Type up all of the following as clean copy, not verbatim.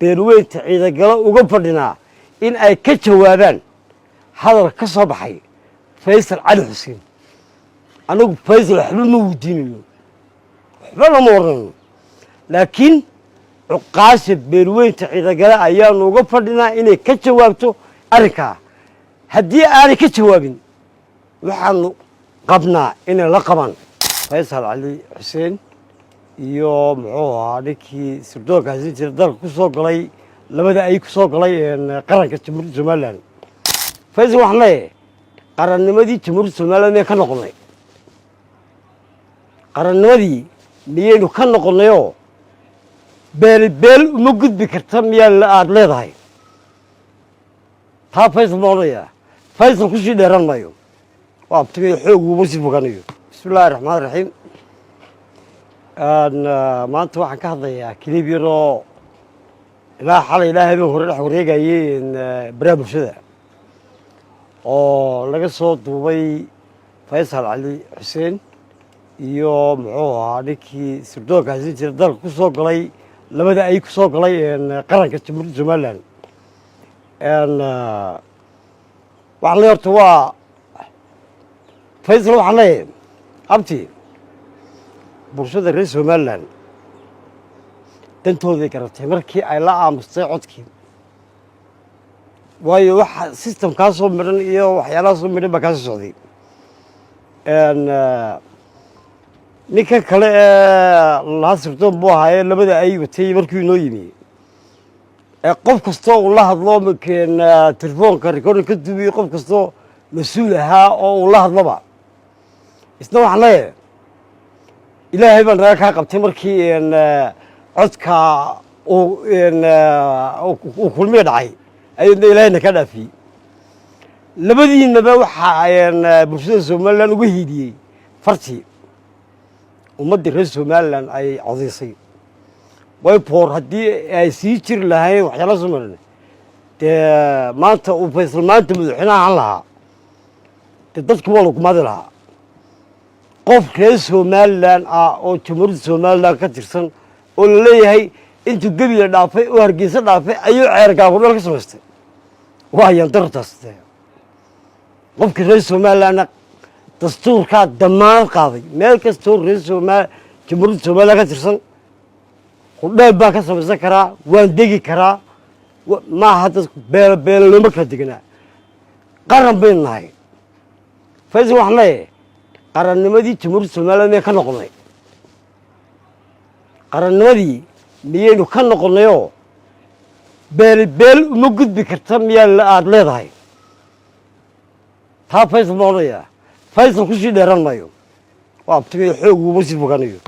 Beelweynta Ciidagalo uga fadhinaa in ay ka jawaabaan hadal ka soo baxay Faysal Cali Xuseen. Annagu Faysal waxba ma weydiinayno, waxba lama oranayno, laakiin cuqaasha beelweynta Ciidagale ayaanu uga fadhinaa inay ka jawaabto arrinkaa. Haddii aanay ka jawaabin, waxaanu qabnaa inay la qabaan Faysal Cali Xuseen iyo muxuu ahaa ninkii sirdoonka haysan jira, dalka ku soo galay labada ay ku soo galay qaranka Jamhuuriyadda Somaliland. Faysal waxaan leeyahay, qarannimadii Jamhuuriyadda Somaliland miyaan ka noqonnay? Qarannimadii miyaynu ka noqonnayoo beel beel uma gudbi karta miyaa aada leedahay? Taa Faysal ma odhanayaa. Faysal kusii dheeran maayo, waa abtigayo, xoog uuma sii foganayo. Bismi illahi raxmaan raxiim. Maanta waxaan ka hadlayaa clip yaroo ilaa xalay, ilaa habeen hore dhex wareegayay baraha bulshada, oo laga soo duubay Faysal Cali Xuseen iyo muxuu ahaa ninkii sirdoonka haysan jira, dalka ku soo galay labada ay ku soo galay qaranka Jamhuuriyadda Somaliland. Waxaan leeyahay horta waa Faysal, waxaan leeyahay abti, bulshada reer Somaliland dantooday garatay markii ay la aamustay codkii, waayo waxa systemkaasoo midhan iyo waxyaalahaasoo midhan baa kaasoo socday. Ninkan kale ee lahaa sirdoon buu ahaaye, labada ay watay markii inoo yimi, ee qof kastoo uu la hadlo telefoonka recording ka dubiyo, qof kastoo mas-uul ahaa oo uu la hadloba, isna waxaan leeyahay Ilaahay baa naga kaa qabtay markii codka uu Kulmiya dhacay, ayadna Ilaahayna ka dhaafiyey. Labadiinaba waxaa bulshada Somaliland uga hiidiyey fartii ummaddii reer Somaliland ay codaysay. Way poor haddii ay sii jiri lahaayeen waxyaalaha Somaliland, dee maanta uu Faysal maanta madaxweyne ahaan lahaa, dee dadku waa lagumaadi lahaa. Qof reer Somaliland ah oo Jamhuuriyadda Somaliland ka tirsan oo la leeyahay intuu Gebila dhaafay oo Hargeysa dhaafay ayuu Ceergaabo dhal ka samaystay, waa yandartaas. Dee qofkii reer Somalilandna dastuurkaa damaanad qaaday meel kastoo reer Jamhuuriyadda Somaliland ka tirsan hudheel baan ka samaysan karaa, waan degi karaa. Maaha dadku beelo beelo looma kala deganaa, qaran baynu nahay. Faysal waxaan leeyahay, qarannimadii Jamhuuriyadda Somaliland miyaan ka noqonnay? Qarannimadii miyaynu ka noqonnayoo beel beel uma gudbi karta miyaa aada leedahay? Taa Faysal ma odhanayaa. Faysal kusii dheeran maayo, waa abtigayo, xoog uuma sii foganayo,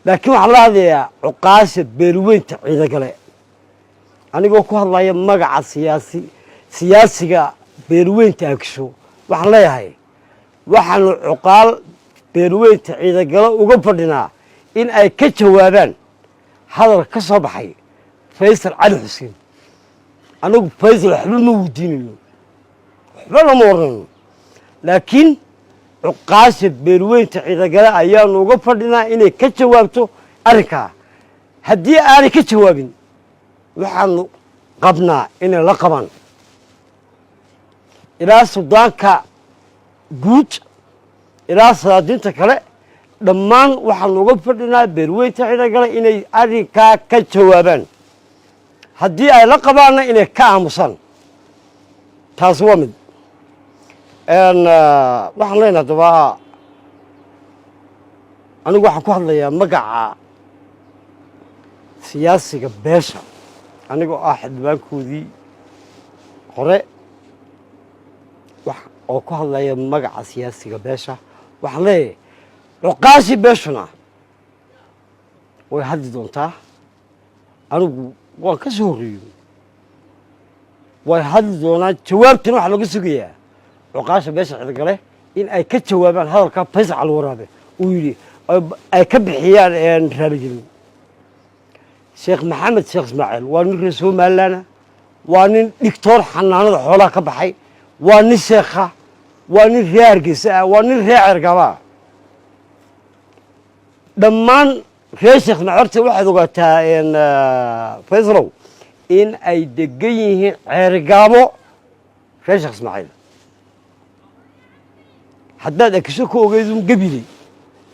laakiin waxaan la hadlayaa cuqaasha beelweynta Ciidagale, anigoo ku hadlaya magaca siyaasiga beelweynta Agsho. Waxaan leeyahay, waxaanu cuqaal beelweynta Ciidagalo uga fadhinaa in ay ka jawaabaan hadal ka soo baxay Faysal Cali Xuseen. Annagu Faysal waxba ma weydiinayno, waxba lama oranayno, laakiin cuqaasha beelweynta Ciidagale ayaanu uga fadhinaa inay ka jawaabto arrinkaa. Haddii aanay ka jawaabin, waxaanu qabnaa inay la qabaan ilaa suldaanka guud ilaa salaadiinta kale. Dhammaan waxaanu uga fadhinaa beelweynta Ciidagale inay arrinkaa ka jawaabaan, haddii ay la qabaanna inay ka aamusaan. Taasi waa mid. Waxaan leenahay haddaba, anigu waxaan ku hadlayaa magaca siyaasiga beesha, anigoo ah xildhibaankoodii hore oo ku hadlaya magaca siyaasiga beesha. Waxaan leeyahay, cuqaashii beeshuna way hadli doontaa, anigu waan ka soo horreeyo, way hadli doonaan. Jawaabtana waxaa laga sugayaa cuqaasha beesha Cidagale in ay ka jawaabaan hadalka Faysal Cali Waraabe uu yidhi, ay ka bixiyaan raaligelin. Sheekh Maxamed Sheekh Ismaaciil waa nin reer Somaliland, waa nin dhigtoor xanaanada xoolaha ka baxay, waa nin sheekha, waa nin reer Hargeysa ah, waa nin reer Ceergaba ah. Dhammaan Reer Sheekh Macorta, waxaad ogaataa, Faysalow, in ay degan yihiin Ceerigaabo reer Sheekh Ismaaciil. Haddaad ekiso ku ogeydun Gabiley,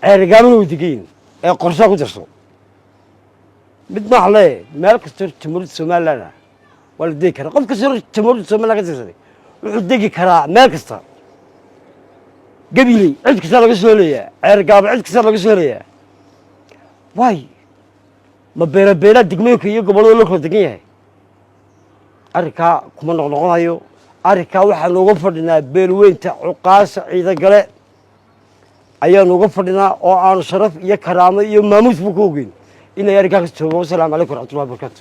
Ceerigaabona way degan yihiin ee qorshaa ku darso. Mid maax lee, meel kastoo Jamhuuriyadda Somaliland ah waa la degi karaa. Qof kastoo Jamhuuriyadda Somaliland ka tirsaday wuxuu degi karaa meel kasta. Gabiley cid kasta laga soo helayaa, Ceergaabo cid kasta laga soo helayaa. Waay, ma beela beelaa degmooyinka iyo gobollada loo kala degan yahay? Arrinkaa kuma noqnoqonayo. Arrinkaa waxaanu uga fadhinaa beelweynta cuqaasha Ciidagale ayaanu uga fadhinaa, oo aanu sharaf iyo karaamo iyo maamuusba ku ogeyn inay arrinkaa ka joogo. Wasalaamu calaykum waraxmatullahi wabarakatu.